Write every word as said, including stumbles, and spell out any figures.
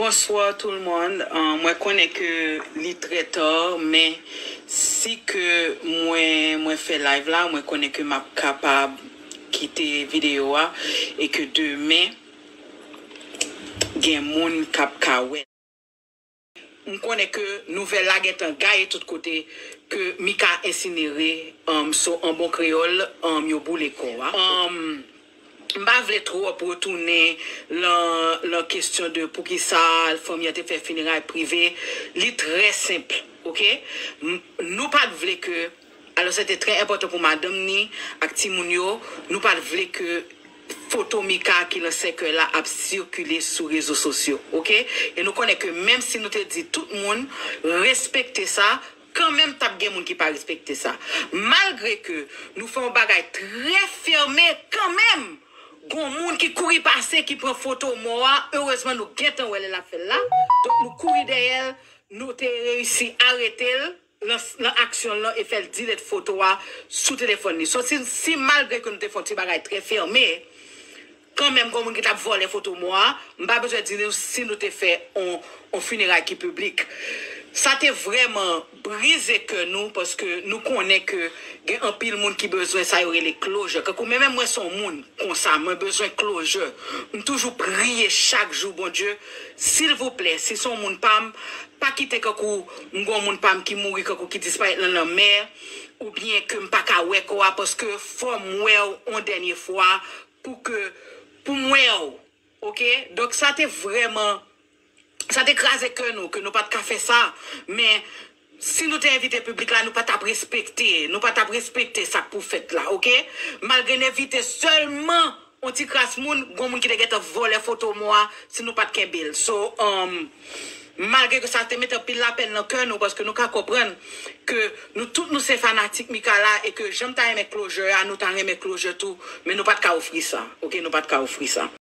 Bonsoir tout le monde. Euh, mwen konnen ke li trè ta, men si ke mwen, mwen fè live la, mwen konnen ke m ap kapab kite videyo a e ke demen gen moun k ap ka wè. M konnen ke nouvèl la gentan gaye tout kote ke Mika ensinere, um, so an bon kreyòl, um, yo boule kò a. Um, m pa vle twòp retounen lan, lan kesyon de poukisa fanmi an te fè fineray prive. Li trè senp, oke? M- Nou pa t vle ke, alò se te trè enpòtan pou madanm ni ak timoun yo, nou pa t vle ke foto Mika ki lan sèkèy la ap sikile sou rezo sosyo, oke? E nou konnen ke menm si nou te di tout moun respekte sa, kanmenm t ap gen moun ki pa respekte sa. Malgre ke nou fè yon bagay trè fèmen, kanmenm gon moun ki kouri pase, ki pran foto mò a. Erezman nou gentan wè lè l ap fè l la. Donk nou kouri dèyè l, nou te reyisi arete l lan, lan aksyon l lan e fè l delete foto a sou telefòn li. So si, si malgre ke nou te fè yon ti bagay trè fèmen, kanmenm gon moun ki t ap vòlè foto mò a, m pa bezwen di nou si nou te fè on, on fineray ki piblik. Sa te vrèman brize kè nou, paske nou konnen ke gen anpil moun ki bezwen sa yo rele closure. Kankou mwen menm, mwen se yon moun konsa, mwen bezwen closure. M toujou priye chak jou, Bondye, silvouplè, si se yon moun pa m, pa kite kankou m gen yon moun pa m ki mouri, kankou ki disparèt lan lanmè, oubyen ke m pa ka wè kò a, paske fò m wè w yon dènye fwa pou ke, pou m wè w. Oke? Donk sa te vrèman, sa te kraze kè nou, ke nou pa t ka fè sa. Men si nou te envite piblik la, nou pa t ap respekte, nou pa t ap respekte sa k pou fèt la, oke? Malgre n envite sèlman yon ti kras moun, gon moun ki te gentan vòlè foto mò a si nou pa t kenbe l. So, um, malgre ke sa te mete anpil lapèn lan kè nou, paske nou ka konprann ke nou tout nou se fanatik Mika la e ke jan m ta renmen closure a, nou ta renmen closure tou, men nou pa t ka ofri sa, oke? Nou pa t ka ofri sa.